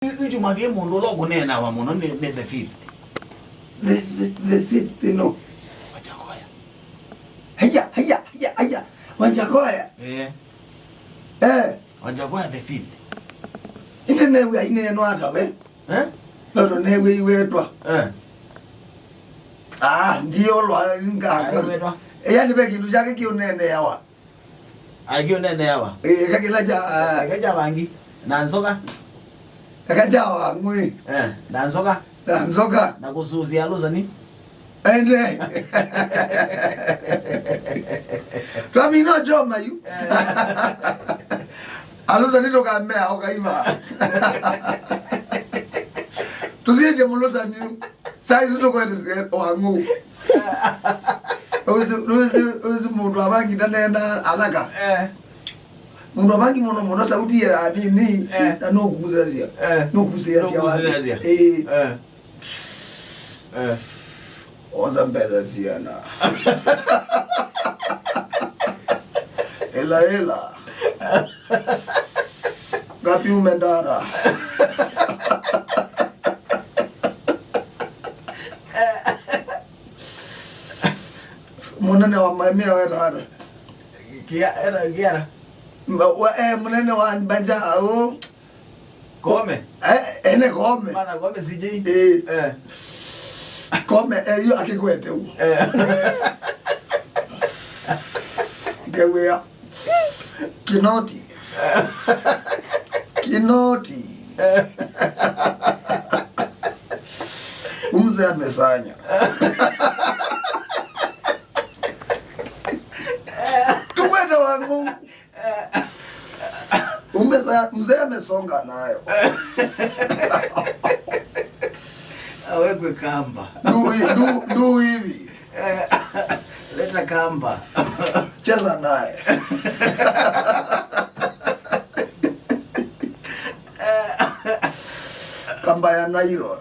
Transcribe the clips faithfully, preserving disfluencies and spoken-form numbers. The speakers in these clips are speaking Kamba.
Nĩtuma kĩ mũndũ ũla ũkũneenawa mũno nĩ, nĩ the fifth. The, the, the fifth, no. Wajakoya. Haya, haya, haya, haya. Wajakoya. Eh. Eh. Wajakoya the fifth. Ĩndĩ new'a aineenwa ata we? Eh? Nondo new'a iwetwa. Eh. Ah, ndiolwa nganga. Aiwetwa. Ĩya nĩ ve kĩndũ kyake kĩũneeneawa. Akĩũneeneawa. Eh, eka kĩla kya, ah, eka kya vangi. Na nzoka. Eka kya wang'ũĩ. Eh, na nzoka. Na nzoka. Na kũsusia alũsani. Ende. Twamina choma yu. Eh. Alũsani tũkamea ũkaiva. Tũthiĩtye mũlũsani. Saa isu tũkwendesya wang'ũ. Ũsi, ũsi, ũsi mũndũ avangi ndanena alaka. Eh. Mũndũ avangi mũno mũno sauti ya nini, eh, na nũkusasya. Eh. Nũkusasya. Nũkusasya. Eh. Eh. Eh. Oza mbesa siana. Ela, ela. Ngapi umendara? Mũnene wa maemea wetara. Kia, era, kiara. Ma-, wa, eh, mũnene wa mbanja, oh. Kome. Eh, ene Kome. Mana Kome C J. Eh. Eh. Kome, eh, yu akikwete u. Eh. Ngewea. Kinoti. Kinoti. Umze amesanya. Tukwete wangu. Umeza, mzee amesonga nayo. Awekwe kamba. Du, du, du hivi. Eh, leta kamba. Cheza naye. Kamba ya nylon.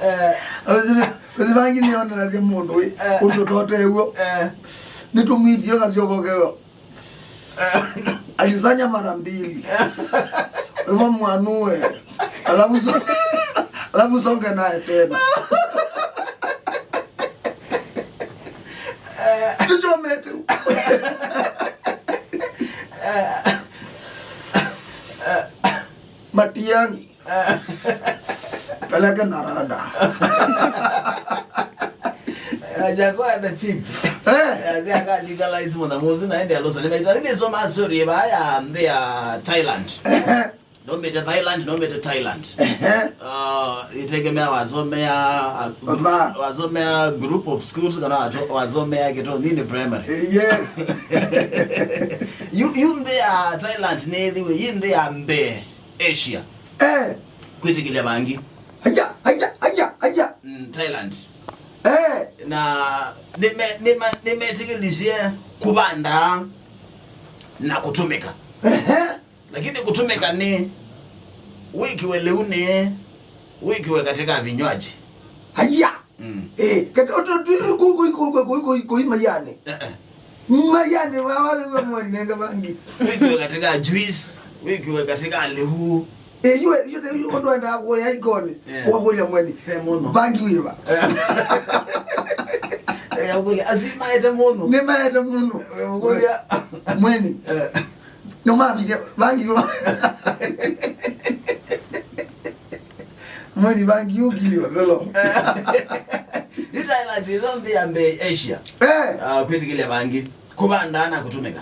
Eh. Ũsi-, ũsi vangi nĩonanasya mũndũ ĩ, eh, ũndũ tote w'o. Eh. Nĩtũmwitie kasyoko keo. Alisanya mara mbili. Hivyo mwanue. Alafu so-, alafu songe naye tena. Tuchomete. Matiang'i. Peleke na rada. Wajakoya the fifth. Eh. Aze aka legalize mũno mũsu na ende alosa. Nĩmaita, nĩmaisoma story ĩva ya nthĩ ya Thailand. Ehe. Nomĩte Thailand, nomĩte Thailand. Ehe. Ah, itegemea wasomea, ah, Oba. Wasomea group of schools kana wato-, wasomea Kĩtũnthĩnĩ primary. Eh, yes. Yu, yu nthĩ ya Thailand nĩ ĩthiwe, yi nthĩ ya mbee Asia. Eh. Kwĩtĩkĩlya vangi. Aya, aya, aya, aya. Mm, Thailand. Eh. Na nĩme-, nĩma-, nĩmetĩkĩlisye kũvanda na kũtũmĩka. Ehe. Lakini kũtũmĩka nĩ wĩkiwe lĩunĩ, wĩkiwe katika vinywaji. Aya. Mm. Eh, kata oto tu ku, ku, ku, mayani. Eh, eh. Mayani wa, wa, wa mwenenga vangi. Wĩkiwe katika juice, wĩkiwe katika lĩu. Eh, yue, yue, yue, ondo enda kuya ikoni. Yeah. Wakulia mweni. Pe mũno. Vangi wiva. Eh, akulia, asi maete mũno. Nĩ maete mũno. Eh, ukulia. Mweni. Eh. Nĩmavithya vangi yu. Mweni vangi yu kili othelo. Yu Thailand ĩtho nthĩ ya mbee Asia. Eh. Ah, kwĩtĩkĩlya vangi kũvanda na kũtũmĩka.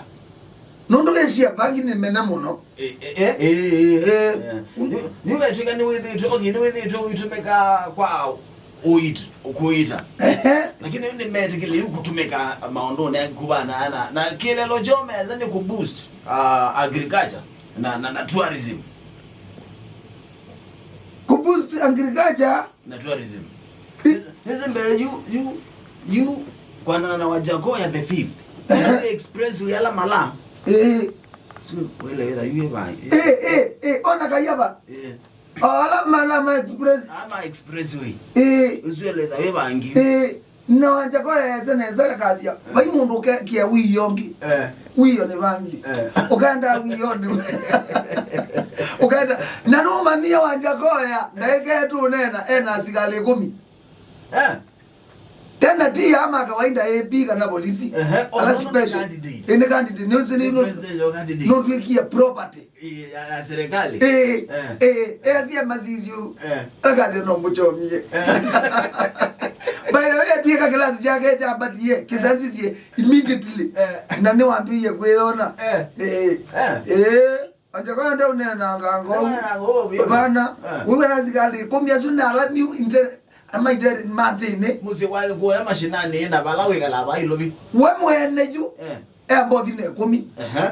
Nũndũ Asia vangi nĩ mene mũno. Eh, eh, eh, eh, eh. Eh. Eh. Nĩ, nĩwetwĩka nĩwĩthĩtwe, okay, nĩwĩthĩtwe ũitũmĩka kwa ũit-, kũita. Ehe. Lakini nĩmetĩkĩlĩu kũtũmĩka maũndũnĩ angĩ kũvana na, na kĩlelo kyoo mesa nĩ kũ boost, uh, agriculture na, na, na tourism. Kũ boost agriculture na tourism. Nĩsĩ mbee yu, yu, yu, kwanana na Wajakoya the fifth. Ehe. Expressway ala mala. Eh. Sio, wele wetha yu eva. Eh, eh, eh, ona kayaba. Eh. Ala mala ma express. Ama expressway. Eh. Usieleza we vangi. Eh. Na Wajakoya ese nesa kakasya. Eh. Vai mũndũ ke-, kia wiyongi. Eh. Wĩo nĩ vangi. Eh. Ũkaenda wĩonĩ. Ũkaenda. Na nũmanyie Wanjakoya, ndaĩka ĩtũneena, ena asikalĩ ĩkũmi. Eh. Tena ti ya ma kawaida A P kana polisi. Ehe, ala ona special. Candidates. Ĩnĩ candidate, nĩ ũsĩ nĩ presidential candidate. Nũtwĩkie property. Ĩ, ya, ya serikali. Ĩ, eh, ĩ, ĩ, ĩ, asie masisio. Eh. Akaze no mũchomie. Eh. By the way, atwĩka kĩlasi kyake kyambatie, kĩsansisie immediately. Eh. Na nĩwambĩie kwĩyona. Eh. Ĩ, eh, ĩ. Wanjakoya ndeũneenanga ngou. Ndeũneenanga ngou, vana. Eh. Wĩwe na asikalĩ ĩkũmi asu na ala new inte-, amaitere mathĩnĩ. Mũsyĩ wa Kũya mashinani na vala wĩkalaa va Ilovi. We mwene yu. Eh. Embothi na ĩkũmi. Ehe.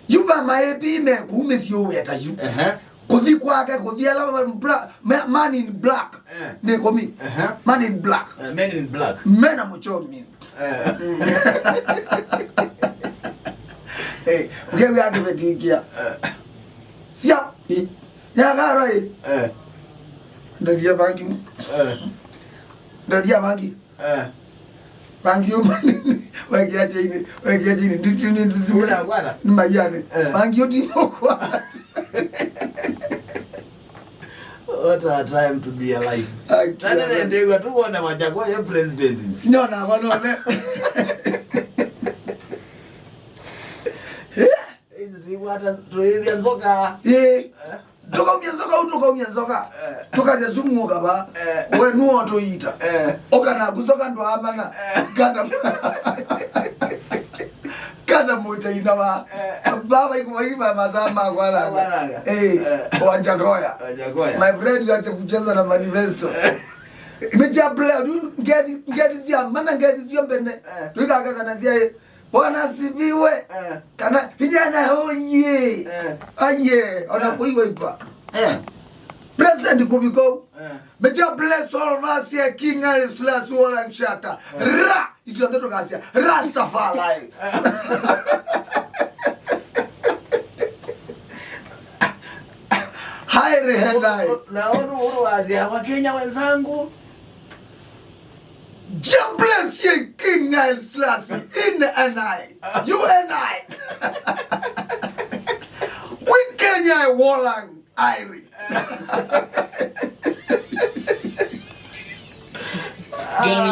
Yu va ma A P me kũu mĩsyĩ ũweta yu. Ehe. Kũthi kwake, kũthi ala bra-, ma-, man in black. Eh. Nĩ ĩkũmi. Ehe. Man in black. Eh, men in black. Mena mũchomi. Eh. Mm. Eh, ngewe akĩvetikia. Eh. Sia. I. Nyakara i. Eh. Ndathia bangi. Eh. Ndathia bangi. Eh. Bangi yo manini. Wekia chaini. Wekia chaini. Nduti nduti. Una kwara. Ni mayane. Eh. Bangi yo timo kwa. What a time to be alive. Aki. Nani nendegwa tu kuona Wanjakoya president. Nyona kwa none. Hizi tuiwata tuivya nzoka. Eh. Eh. Tũkaumya nzoka u, tũkaumya nzoka. Eh. Tũkasya sumu ũkava. Eh. We nuo tũyita. Eh. Ũka naku nzoka ndwaamana. Eh. Kata. Kata mũtaina wa. Eh. Baba ikuwa iba masaa ma kwalanga. Kwalanga. Eh. Eh. Wanjakoya. Wanjakoya. My friend, you have to kucheza na manifesto. Eh. Micha player, you get, get this man, get this yombene. Eh. Tuikaka kana sia. Bwana asifiwe. Eh. Kana vijana hoye. Eh. Aye, ona kuiwa ipa. Eh. President Kubiko. Eh. May God bless all of us here, King Haile Selassie Wolang Shata. Eh. Ra! Icio ndeto gacia. Rastafari. Eh. Haile Haile. Na onu uru wasia wa Kenya wenzangu. God bless you, King Haile Selassie, in and I. You and I. We Kenya Wolang Airi.